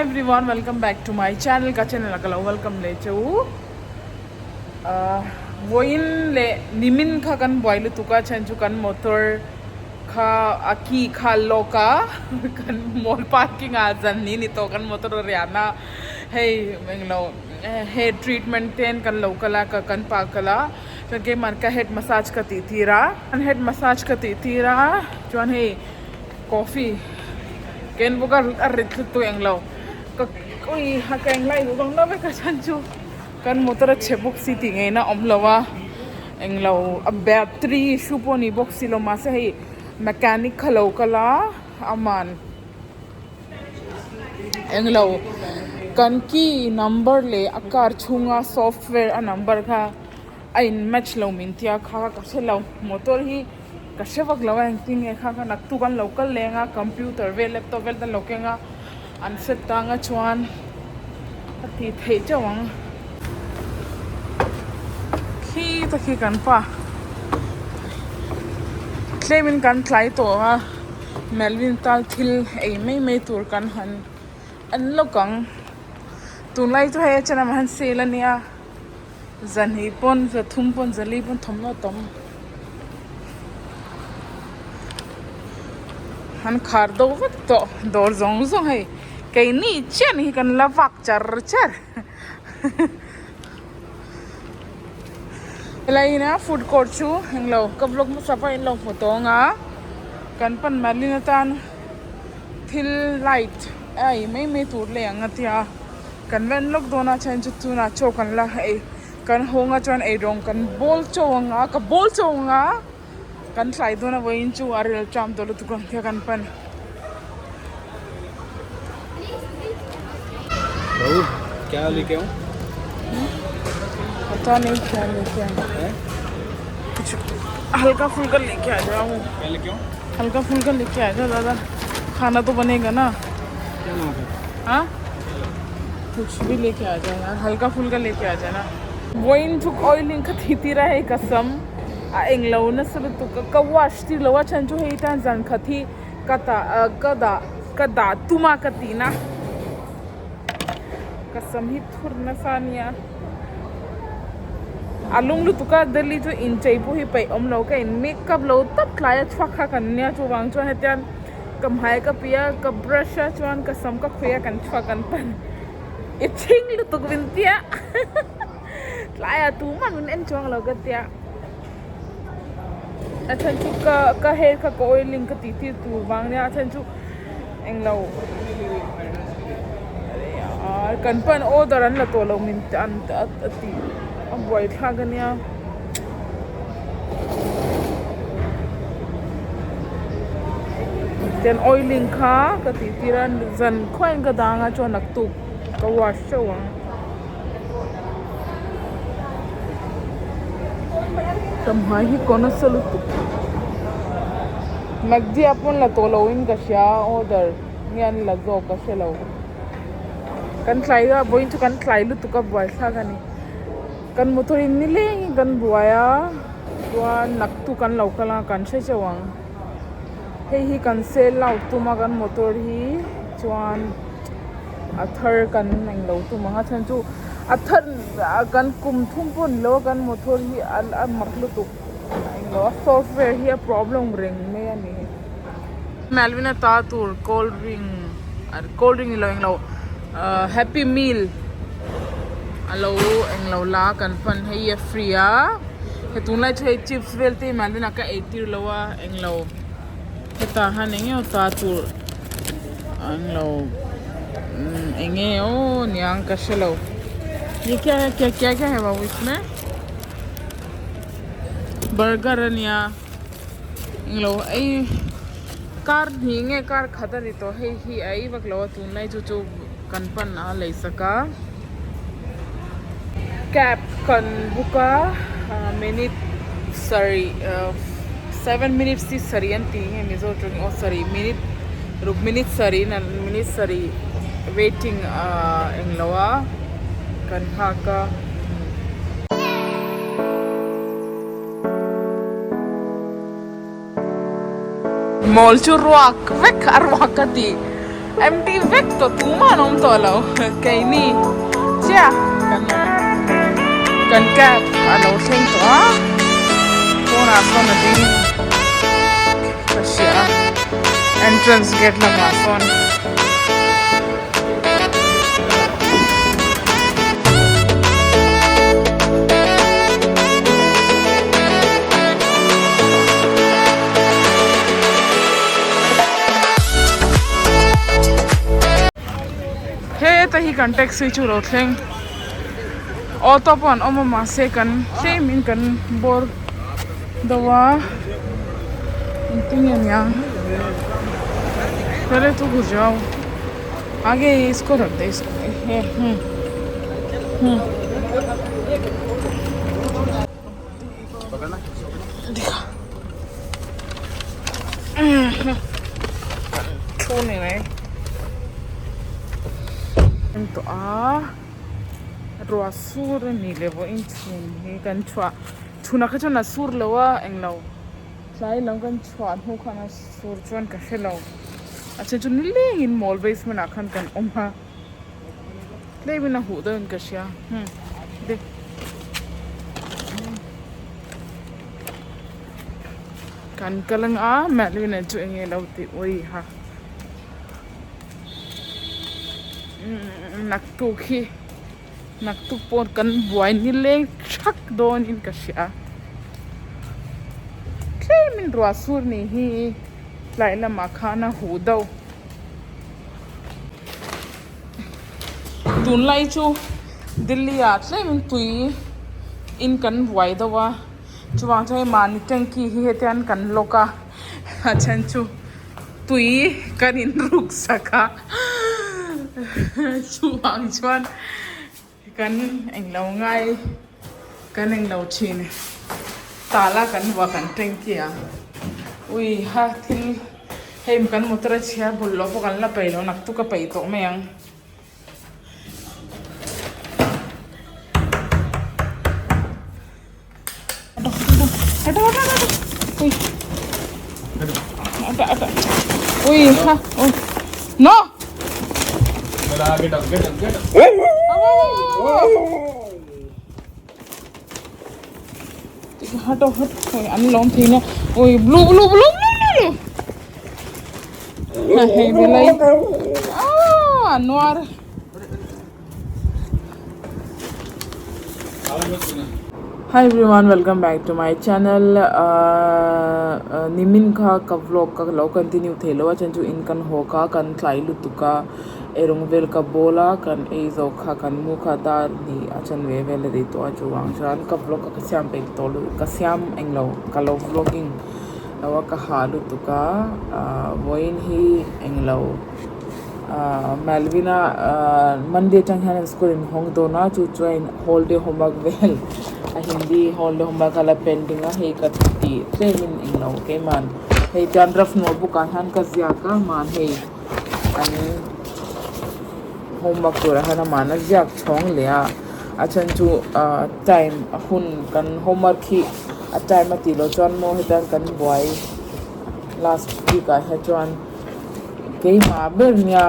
Everyone welcome back to my channel ka channel ah ka lo welcome leh che u ahh vawiin leh nimin kha kan buai lutuk a chhan chu kan motor kha a key kha a lock a kan mall parking ah zan ni ni tawh kan motor a rian a hei englo hair treatment te an kan lo kal a ka kan pa kal a chuan keimah ka head massage ka tih tir a head massage ka tih tir a chuan hei. Coffee ken bawk a a rit thlu tu englo ka ui a ka englai duh vang lo vek a chhan chu kan motor a chhe bawk si tih ngei na awm lo a englo a battery issue pawh a ni bawk si lo mahse hei mechanic kha lo kal a aman englo kan key number leh a car chhunga software a number kha a in match lo min tia kha ka hre lo motor hi. Ka hre vak lo a engtin nge kha kha naktuk an lo kal leng a computer vel laptop vel te an lo keng a an set tang a chuan a tih theih teuh ang. Khi te khi kan pa tlem in kan tlai tawh a Melvin tal thil ei mai mai tur kan han en lawk ang tunlai chu hei a chen ah han sale ania. Zahnih pawn zathum pawn zali pawn thawmhnaw tam an khar deuh vek tawh dawr zawng zawng hei keini chiah hi kan la vak char char helai ina food court chu englo ka vlog hmasa pawh in lo hmu tawng a kan pan malin atan thil light a ei mai mai tur leh ang a tia. Kan ven lawk dawn a chuan chu tunah chaw kan la ei kan hawng a chuan eirawng kan bawl chaw ang a ka bawl chaw ang a kan tlai dawn a vawiin chu a rel tram tawh lutuk ang tia kan pan. Bahu kya leke aaun? Pata nahi kya leke aaun kuch halka phulka leke aa jao Kya leke aaun? Halka phulka leke aa jao dada khana to banega na Kya naam hai? हाँ कुछ भी लेके आ जाओ यार हल्का फुल्का लेके आ जाना vawiin chu oiling kha thi tir a hei ka sam a englo nasa lutuk a ka wash tir lo a chhan chu hei tan zan khat hi ka tah ah ka dah ka dah tum a ka tih na ka sam hi thur nasa ania a lung lutuk a Delhi chu inchei pawh hi peih awm lo ka in makeup lo tawp tlai a chhuak kha kan nia chuvang chuan hetiang. Ka hmai ka pi a, ka brush a chuan ka sam ka khawi a kan chhuak kan pan i thing lutuk min tia tlaiah tumah min en chuang lo ka tia a chhan chu ka ka hair kha ka oiling ka tih tir tur vang nia a chhan chu englo kan pan order an la tawh lo min an a tih a buaithlak ania. Chuan oiling kha ka tih tir a zan khuain ka dang a chuan naktuk ka wash teuh ang. Ka hmai hi kaw nasa lutuk. Magdia pawn la tawh lo in ka hria order nge an la zawk ka hre lo. Kan tlai a vawiin chu kan tlai lutuk a buaithlak a ni. Kan motor in nileng in kan buai a chuan naktuk kan lo kal a kan hre chauh ang hei hi kan sell out tum a kan motor hi chuan a thar kan englo tum ang a chhan chu a thar kan kum thum pawh ni lo a kan motor hi a mak lutuk englo a software hi a problem reng mai a ni. Melvin a ta tur cold drink cold drink ni lo englo happy meal a lo englo la kan pan hei a free a he tunlai chu hei chips vel te hi Melvin a ka ei tir lo a englo hetah hian eng emaw ta tur englo eng nge aw niang ka hre lo ye kya hai kya kya hai babu isme burger ania. Englo ei kar hnih nge kar khat a ni tawh hei hi a ei vak lo a tunlai chu chu kan pan a lei sak a cab kan book a minute sarih seven minutes hi sarih an tih nge mizo tawng aw sarih minute ruk minute sarih in an minute sarih waiting ah englo a kan nghak a. Mall chu ruak vek a ruak ka ti. Empty vek tawh tumah an awm tawh lo keini chiah kan awm kan cab a lo thleng tawh a pawnah sawn a ding ka hria a entrance gate lamah sawn. Heta hi kan taxi chu lo thleng auto pawh an awm a mahse kan tlem in kan bawr deuh a engtin nge niang pele tu ku jao age isko rakh de isko Thu ni mai en tawh a ruah sur a ni leh vawiin chhun hi kan chhuah chhunah kha chuan a sur lo a englo tlai lam kan chhuah hnu khan a sur chuan ka hre lo a then chu nilengin mall basement ah khan kan awm a. Tlem in a huh deuhin ka hria hmm de kan kal anga Madeline chu enge lo tih ui ha naktuk hi naktuk pawh kan buai nileng thak dawnin ka hria tlem in ruah sur ni hi tlai lamah khan a huh deuh. Tunlai chu Delhi ah tlemin tui in kan buai deuh a chuvang chuan hei mahni tanky hi heti hian kan lock a a then chu tui kan in ruk sak a chuvang chuan kan englo ngai kan englo thin tala kan vuah kan tanky a ui ha thil hei kan motor a chhia bawlhhlawh pawh kan la peih lo naktuk a peih tawh mai ang. No an lawm thei nia ui blue blue blue blue blue hei belai ah nuar Hi everyone welcome back to my channel ahh nimin kha ka vlog ka lo continue thei lo a chuan chu in kan haw kha kan tlai lutuk a erawng vel ka bawl a kan ei zawh kha kan mu kha dar hnih a chan ve vel a ri tawh a chuvang chuan ka vlog kha ka siam peih tawh lo ka siam englo ka lo vlogging lo a ka hah lutuk a ahh vawiin hi englo. Ahh Malvina ahh Monday atang hian school in hawng dawn a chu chuan holiday homework vel a Hindi holiday homework a la pending a hei ka tih tlem in englo keimah hei chuan rough notebook ah hian ka ziak a mahn hei an homework turah hian amahn a ziak chhawng leh a a then chu ahh time a hun kan homework hi a time a tih loh chuan maw hetiang kan buai last week ah hian chuan. Keimah ber nia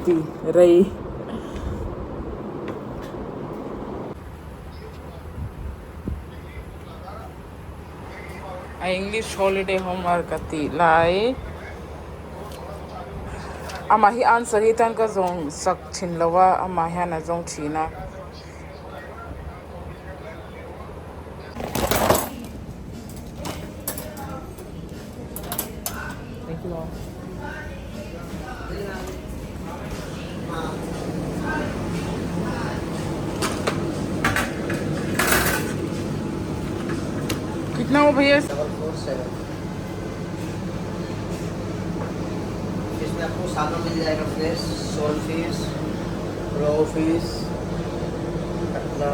ti rei. A English holiday homework a tih lai amah hi answer hi tan ka zawng sak thin lo a amah hian a zawng thin a. Thank you all. कितना हो भैया 447। इसमें आपको सामान मिल जाएगा fresh sole fish rohu fish catla.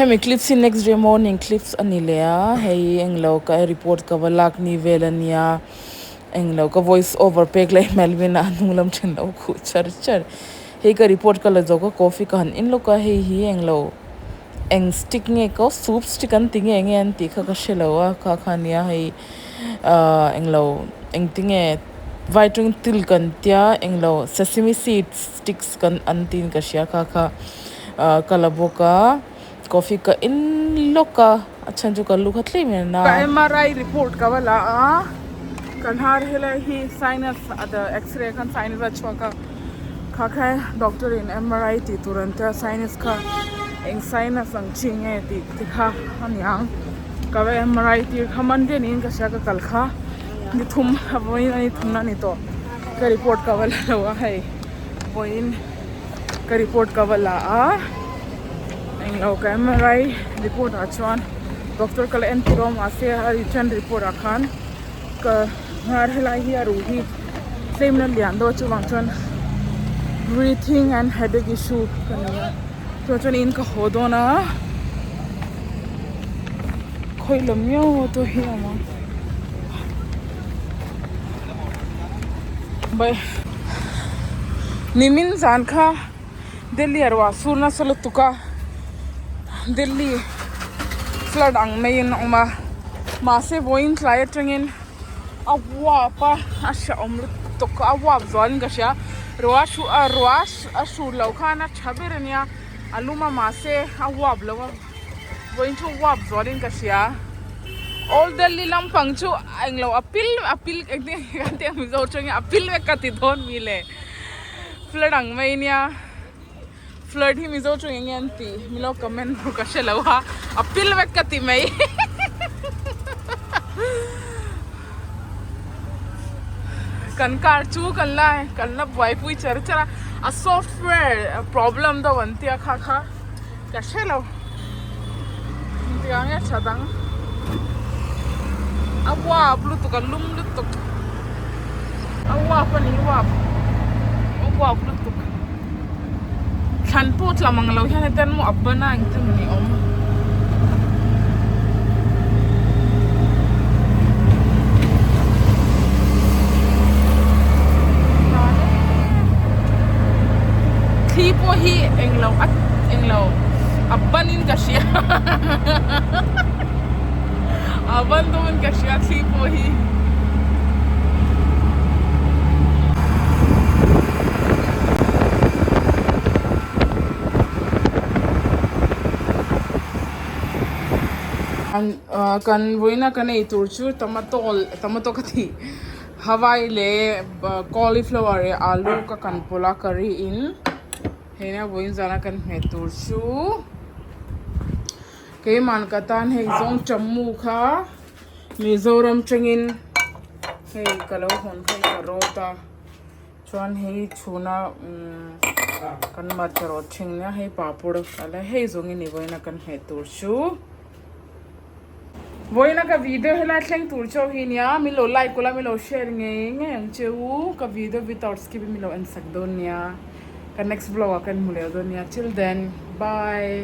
Hemi clips hi next day morning clips a ni leh a hei englo ka report ka va lak ni vel a nia englo ka voice over pek leh Melvin a hnung lam then lo khuh char char hei ka report ka la zo ka coffee ka han in lawk a hei hi englo eng stick nge ka soup stick an ti nge nge an tih kha ka hrelo a kha kha nia hei ahh englo engtinge vai tawng til kan tia englo sesame seeds sticks kan an tiin ka hria kha kha ahh ka la bawk a coffee ka en lawk a a chhan chu ka lu kha tlem in a na. Ka M_R_I report ka va la a kan har helai hi sinus x-ray khan sinus a chhuak a kha kha doctor in M_R_I tih tur an tia sinus kha eng sinus ang chi nge tih te kha a ni ang ka va M_R_I tir kha Monday niin ka hria ka kal kha ni thum a vawiin a ni thum na a ni tawh ka report ka va la lo a hei vawiin ka report ka va la a englo ka M_R_I report ah chuan doctor ka la en tur a mahse a written report ah khan ka nghar helai hi a ruh hi tlem na lian deuh a chuvang chuan breathing and headache issue ka nei a chuvang chuan in ka haw dawn a khawih lo miau a tawh hi a awm ang bye nimin zan kha Delhi ah ruah sur nasa lutuk a Delhi flood ang maiin a awm a mahse vawiin tlai atangin a uap a a hrehawm lutuk a uap zualin ka hria ruah a ruah a sur loh khan a tha ber ania a lum a mahse a uap lo a vawiin chu uap zualin ka hria old Delhi lampang chu englo a pil a pil engtin nge kan tih ang mizo atangin a pil vek ka ti dawn mi le. Flood ang mai nia flood hi mizo chu eng nge an tih milo comment ru ka hre lo a a pil vek ka ti mai kan car chu kan la kan la buaipui char char a a software problem deuh an tia kha kha ka hre lo engtikah nge tha dang a uap lutuk a lum lutuk a uap a ni uap a uap lutuk thlan pawh tla mang lo hian hetiang maw a ban a engtin nge awm. Thli pawh hi englo a englo a banin ka hria a ban dawnin ka hria thli pawh hi. Kan vawiina kan ei tur chu tomato tomato ka tih hawai leh cauliflower leh alu ka kan pawlh a curry in heina vawiin zana kan hmeh tur chu keimah ka tan hei zawng chamu kha Mizoram tangin hei ka lo hawn kha ka rawt a. Chuan hei chhuna umm kan hmarcha rawt thin nia hei papawr a la hei zawngin i vawiina kan hmeh tur chu vawiina ka video helai thleng tur chauh hi nia min lo like ula min lo share ngei ngei ang che u ka video without skip in min lo en sak dawn nia ka next vlog ah kan hmu leh dawn nia till then bye.